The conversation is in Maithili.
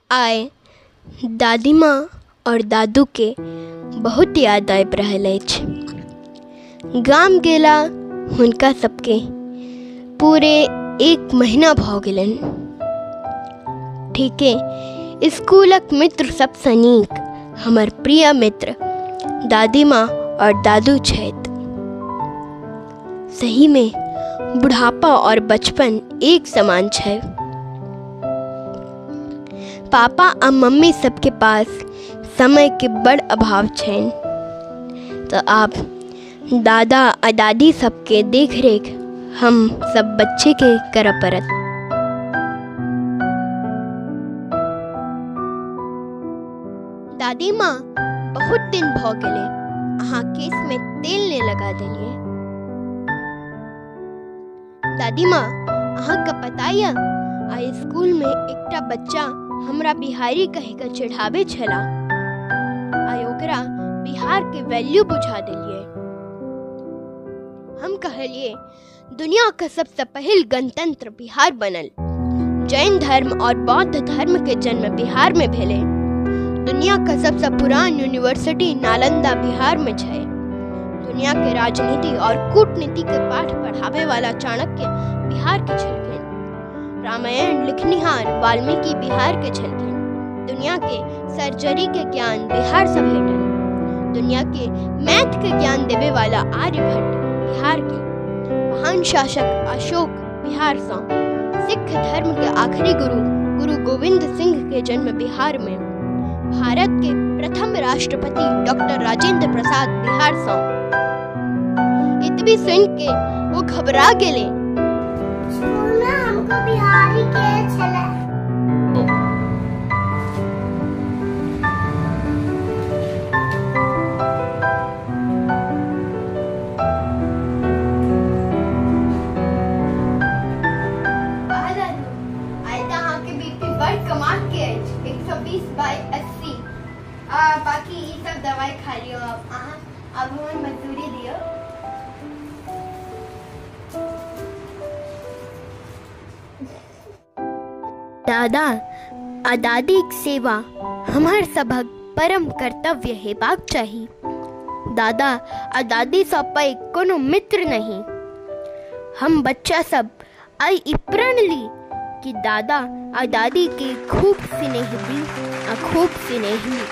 आइ दादी माँ आओर दादूके बहुत याद आबि रहल अछि। गाम गेला हुनका सबके पूरे एक महीना भऽ गेलनि। ठीके स्कूलक मित्र सबसँ नीक हमर प्रिय मित्र दादी माँ आओर दादू छथि। सहीमे बुढ़ापा आओर बचपन एक समान छै। पापा आ मम्मी सबके पास समयके बड़ अभाव छनि, तऽ आब दादा आ दादी सबके देखरेख हम सब बच्चेके करऽ पड़त। दादी माँ, बहुत दिन भऽ गेलै अहाँ केशमे तेल नहि लगा देलियै। दादी माँ, अहाँके पता यऽ आइ स्कूलमे एकटा बच्चा हमरा बिहारी कहिके चिढ़ाबै छला, आइ ओकरा बिहारके वैल्यू बुझा देलियै। हम कहलियै दुनियाके सबसँ पहिल गणतंत्र बिहार बनल। जैन धर्म और बौद्ध धर्म के जन्म बिहार में भेलै। दुनिया के सबसँ पुरान यूनिवर्सिटी नालंदा बिहार में छै। दुनिया के राजनीति और कूटनीति के पाठ पढ़ावे वाला चाणक्य बिहार के छलखिन। रामायण लिखनिहार वाल्मीकि बिहार के छलखिन। दुनिया के सर्जरी के ज्ञान बिहार से भेटल। दुनिया के मैथ के ज्ञान देवे वाला आर्यभट्ट बिहार के। महान शासक अशोक बिहार से। सिख धर्म के आखिरी गुरु गुरु गोविंद सिंह के जन्म बिहार में। भारत के प्रथम राष्ट्रपति डॉक्टर राजेंद्र प्रसाद बिहार से। इतबी सुन के वो घबरा गेले। स्कूल में हमको बिहारी के छले। बड़ कमाल के अछि, 120/80। बाकी ई सब दवाई खा लियो। अब अहाँ अब हमर मजदूरी दियो। दादा आ दादीक सेवा हमर सभक परम कर्तव्य हेबाक चाही। दादा आ दादीसँ पैघ कोनो मित्र नहीं। हम बच्चा सब आइ ई प्रण ली कि दादा आ दादी के खूब स्नेह दी आ खूब स्नेह ली।